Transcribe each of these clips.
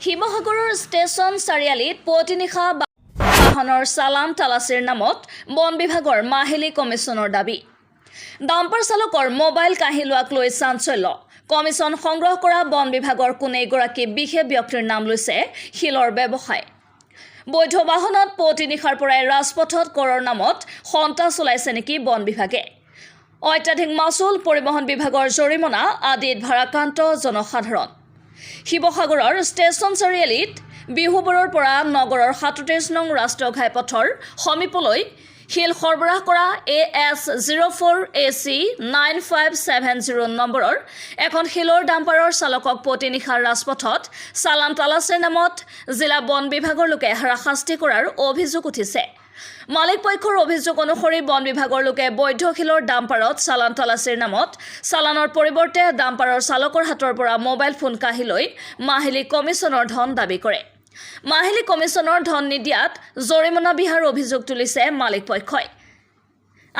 শিৱসাগৰৰ ষ্টেচন চাৰিআলিত পুৱতি নিশা বাহনৰ চালান তালাচীৰ নামত বন বিভাগৰ মাহিলী কমিছনৰ দাবী। ডাম্পাৰ চালকৰ মোবাইল কাঢ়ি লোৱাক লৈ চাঞ্চল্য। কমিছন সংগ্ৰহ কৰা বন বিভাগৰ কোনে এগৰাকী বিশেষ ব্যক্তিৰ নাম লৈছে শিলৰ ব্যৱসায়। বৈধ বাহনত পুৱতি নিশাৰ পৰাই ৰাজপথত কৰৰ নামত সন্ত্ৰাস চলাইছে নেকি বন বিভাগে? অত্যাধিক মাচুল, পৰিবহণ বিভাগৰ জৰিমনা আদিত ভাৰাক্ৰান্ত জনসাধাৰণ। শিৱসাগৰৰ ষ্টেচন চাৰিআলিত বিহুবৰৰ পৰা নগৰৰ 37 নং ৰাষ্ট্ৰীয় ঘাইপথৰ সমীপলৈ শিল সৰবৰাহ কৰা AS 04 AC 9570 নম্বৰৰ এখন শিলৰ ডাম্পাৰৰ চালকক পুৱতি নিশা ৰাজপথত চালান তালাচীৰ নামত জিলা বন বিভাগৰ লোকে হাৰাশাস্তি কৰাৰ অভিযোগ উঠিছে। মালিক পক্ষৰ অভিযোগ অনুসৰি বন বিভাগৰ লোকে বৈধ শিলৰ ডাম্পাৰত চালান তালাচীৰ নামত চালানৰ পৰিৱৰ্তে ডাম্পাৰৰ চালকৰ হাতৰ পৰা মোবাইল ফোন কাঢ়ি লৈ মাহিলী কমিছনৰ ধন দাবী কৰে। মাহিলী কমিছনৰ ধন নিদিয়াত জৰিমনা বিহাৰ অভিযোগ তুলিছে মালিক পক্ষই।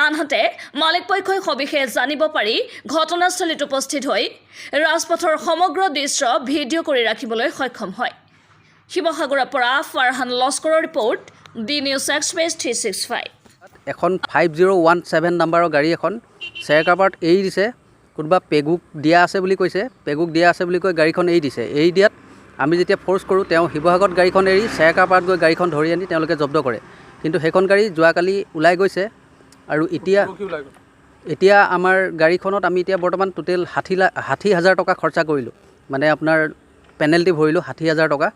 আনহাতে মালিক পক্ষই সবিশেষ জানিব পাৰি ঘটনাস্থলীত উপস্থিত হৈ ৰাজপথৰ সমগ্ৰ দৃশ্য ভিডিঅ' কৰি ৰাখিবলৈ সক্ষম হয়। শিৱসাগৰৰ পৰা Farhan লস্কৰৰ report, the news express 365। এখন 5017 নাম্বাৰৰ গাড়ী এখন চেৰকাপাৰত এৰি দিছে। কোনোবা পেগুক দিয়া আছে বুলি কৈছে। পেগুক দিয়া আছে বুলি কৈ গাড়ীখন এৰি দিছে। এৰি দিয়াত আমি যেতিয়া ফ'ৰ্চ কৰোঁ, তেওঁ শিৱসাগৰত গাড়ীখন এৰি চেৰকাপাৰত গৈ গাড়ীখন ধৰি আনি তেওঁলোকে জব্দ কৰে। কিন্তু সেইখন গাড়ী যোৱাকালি ওলাই গৈছে আৰু এতিয়া এতিয়া আমাৰ গাড়ীখনত আমি এতিয়া বৰ্তমান টোটেল 60 লাখ 60 হাজাৰ টকা খৰচা কৰিলোঁ। মানে আপোনাৰ পেনেল্টি ভৰিলোঁ 60 হাজাৰ টকা।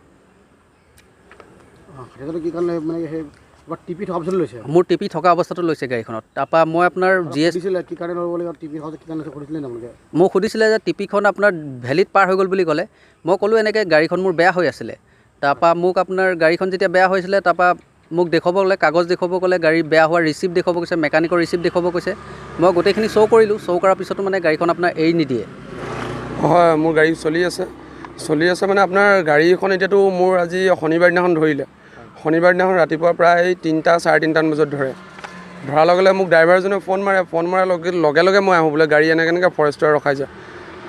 অঁ, সেইটো কি কাৰণে মানে সেই কিবা টিপি থকা পিছত লৈছে? মোৰ টিপি থকা অৱস্থাটো লৈছে গাড়ীখনত। তাৰপৰা মই আপোনাৰ জি এছ সুধিছিলে কি কাৰণে ল'ব লাগিব, টিপি থকা কি কাৰণে সুধিছিলে নি আপোনালোকে? মোক সুধিছিলে যে টিপিখন আপোনাৰ ভেলিড পাৰ হৈ গ'ল বুলি ক'লে। মই ক'লোঁ এনেকৈ গাড়ীখন মোৰ বেয়া হৈ আছিলে। তাৰপৰা মোক আপোনাৰ গাড়ীখন যেতিয়া বেয়া হৈছিলে, তাৰপৰা মোক দেখুৱাব ক'লে, কাগজ দেখুৱাব ক'লে, গাড়ী বেয়া হোৱাৰ ৰিচিপ্ট দেখুৱাব কৈছে, মেকানিকৰ ৰিচিপ্ট দেখুৱাব কৈছে। মই গোটেইখিনি শ্ব' কৰিলোঁ। শ্ব' কৰাৰ পিছতো মানে গাড়ীখন আপোনাৰ এৰি নিদিয়ে। হয়, মোৰ গাড়ী চলি আছে। চলি আছে মানে আপোনাৰ গাড়ীখন এতিয়াতো মোৰ আজি শনিবাৰ দিনাখন ধৰিলে। শনিবাৰ দিনাখন ৰাতিপুৱা প্ৰায় 3টা 3:30টামান বজাত ধৰে। ধৰাৰ লগে লগে মোক ড্ৰাইভাৰজনে ফোন মাৰে। ফোন মৰাৰ লগে লগে লগে মই আহোঁ, বোলে গাড়ী এনেকৈ এনেকৈ ফৰেষ্টৰে ৰখাইছে।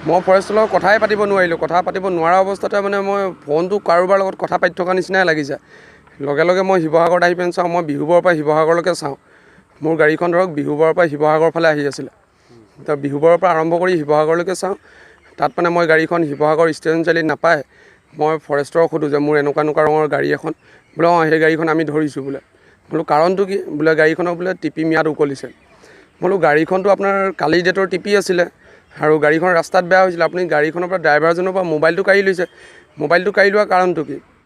মই ফৰেষ্টৰ লগত কথাই পাতিব নোৱাৰিলোঁ। কথা পাতিব নোৱাৰা অৱস্থাতে মানে মই ফোনটো কাৰোবাৰ লগত কথা পাতি থকা নিচিনাই লাগিছে। লগে লগে মই শিৱসাগৰত আহি পিনে চাওঁ, মই বিহুবৰৰ পৰা শিৱসাগৰলৈকে চাওঁ। মোৰ গাড়ীখন ধৰক বিহুবৰৰ পৰা শিৱসাগৰ ফালে আহি আছিলে। তো বিহুবৰৰ পৰা আৰম্ভ কৰি শিৱসাগৰলৈকে চাওঁ। তাত মানে মই গাড়ীখন শিৱসাগৰ ষ্টেচন চাৰিআলিত নাপায় মই ফৰেষ্টৰক সোধোঁ যে মোৰ এনেকুৱা এনেকুৱা ৰঙৰ গাড়ী এখন বোলে। অঁ, সেই গাড়ীখন আমি ধৰিছোঁ বোলে। বোলো কাৰণটো কি? বোলে গাড়ীখনৰ বোলে টিপি ম্যাদ উকলিছে। বোলো গাড়ীখনটো আপোনাৰ কালি ডেটৰ টিপি আছিলে আৰু গাড়ীখন ৰাস্তাত বেয়া হৈছিলে। আপুনি গাড়ীখনৰ পৰা ড্ৰাইভাৰজনৰ পৰা মোবাইলটো কাঢ়ি লৈছে। মোবাইলটো কাঢ়ি লোৱাৰ কাৰণটো কি?